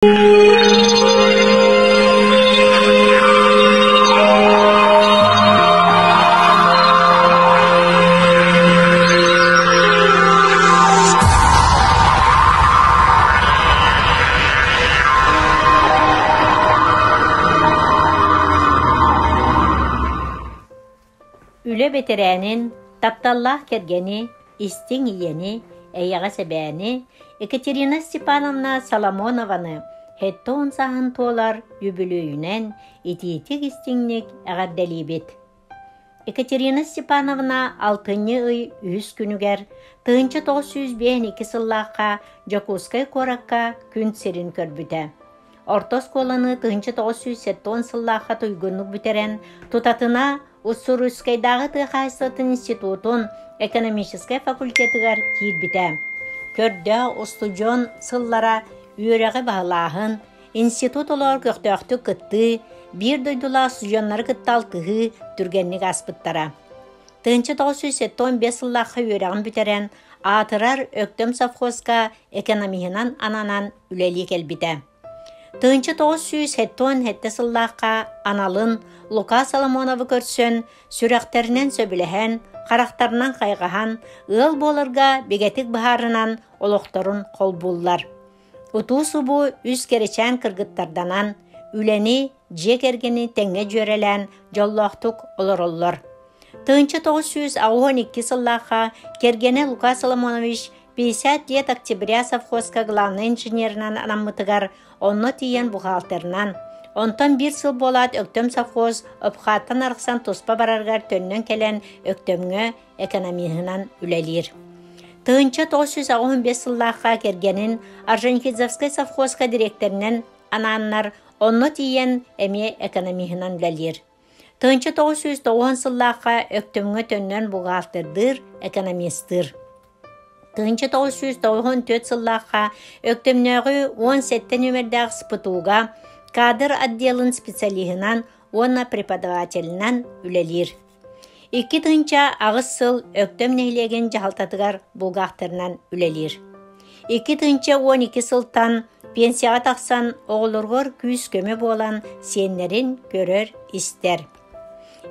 Үлэ бэтэрээнин, тапталлаах кэргэни, истиҥ ийэни, эйэҕэс эбээни Екатерина Степановна Соломонованы 70 сааһын туолар үбүлүөйүнэн итиитик-истиҥник эҕэрдэлиибит. Екатерина Степановна алтынньы ый үһүс күнүгэр 1952 сыллаахха Дьокуускай куоракка күн сирин көрбүтэ. Орто оскуоланы 1970 сыллаахха туйгуннук бүтэрэн, тутатына Уссурийскайдааҕы тыа хаһаайыстыбатын институтун экономическай факультетыгар киирбитэ. Көрдөөх устудьуон сыллара үөрэҕи баһылааһын, институт олоҕор көхтөөхтүк кыттыы, биир дойдулаах устудьуоннары кытта алтыһыы түргэнник ааспыттара. 1975 сыллаахха үөрэҕин бүтэрэн, аатырар Өктөм совхозка экономиһынан ананан үлэлии кэлбитэ. 1977 сыллаахха аналын Лука Соломоновы көрсөн, сүрэхтэринэн сөбүлэһэн, харахтарынан хайҕаһан, ыал буоларга бигэтик быһаарынан олохторун холбууллар. Утуу-субуу үс кэрэчээн кыргыттарданан, үлэни, дьиэ кэргэни тэҥҥэ дьүөрэлээн дьоллоохтук олороллор. 1982 сыллаахха кэргэнэ Лука Соломонович 50 лет октября совхозка главнай инженеринэн анаммытыгар онно тиийэн бухгалтерынан, онтон биир сыл буолаат Өктөм совхоз Обхаттан арахсан туспа барарыгар төннөн кэлэн Өктөмҥө экономиһынан үлэлиир. 1985 сыллаахха кэргэнин Орджоникидзевскай совхозка дириэктэринэн анааннар онно тиийэн эмиэ экономиһынан үлэлиир. 1990 сыллаахха Өктөмҥө төннөн бухгалтердыыр, экономистыыр. 1994 сыллаахха Өктөмнөөҕү 17 нүөмэрдээх СПТУ-га кадр отделын специалиһынан уонна преподавателинэн үлэлиир. 2008 сыл Өктөм нэһилиэгин дьаһалтатыгар бухгалтерынан үлэлиир. 2012 сылтан пенсияҕа тахсан оҕолоругар күүс-көмө буолан сиэннэрин көрөр-истэр.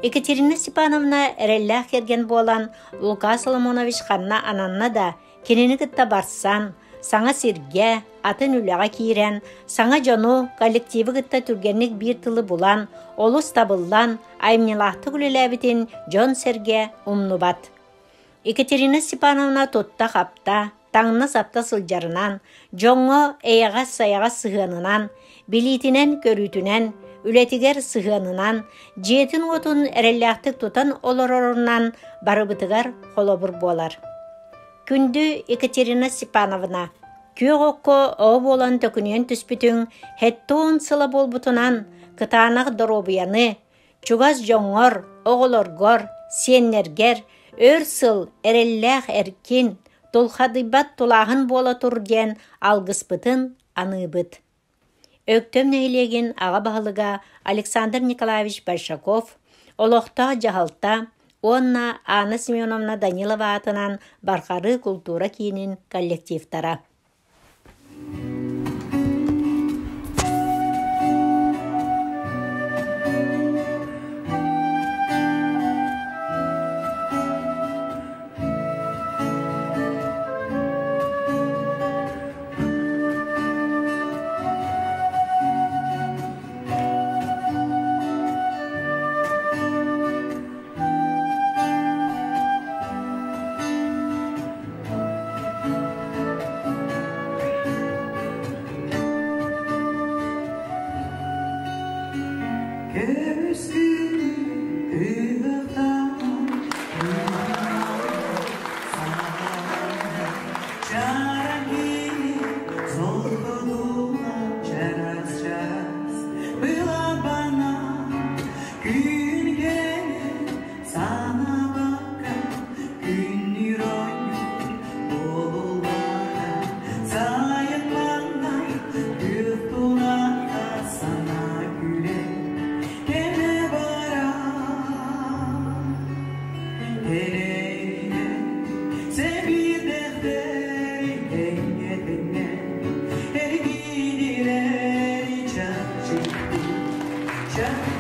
Екатерина Степановна эрэллээх кэргэн буолан Лука Соломонович ханна ананна да кинини кытта барсан, саҥа сиргэ, атын үлэҕэ киирэн, саҥа дьону, коллективы кытта түргэнник биир тылы булан, олус табыллан, айымньылаахтык үлэлээбитин дьон-сэргэ умнубат. Екатерина Степановна тутта-хапта, таҥна-сапта сылдьарынан, дьоҥҥо эйэҕэс-сайаҕас сыһыанынан, билиитинэн-көрүүтүнэн, үлэтигэр сыһыанынан, дьиэтин-уотун эрэллээхтик тутан олорорунан барыбытыгар холобур буолар. Күндү Екатерина Степановна, күөх окко оҕо буолан төкүнүйэн түспүтүҥ 70 сыла буолбутунан кытаанах доруобуйаны, чугас дьоҥҥор, оҕолоргор, сиэннэргэр өр сыл эрэллээх эркин, тулхадыйбат тулааһын буола тур диэн алгыспытын аныыбыт. Өктөм нэһилиэгин аҕа баһылыга Александр Николаевич Большаков, олохтоох дьаһалта уонна Анна Семеновна Данилова аатынан Барҕарыы култуура киинин коллективтара. Көмүскүү ыһыктаан Кэлэ барар. Дьон.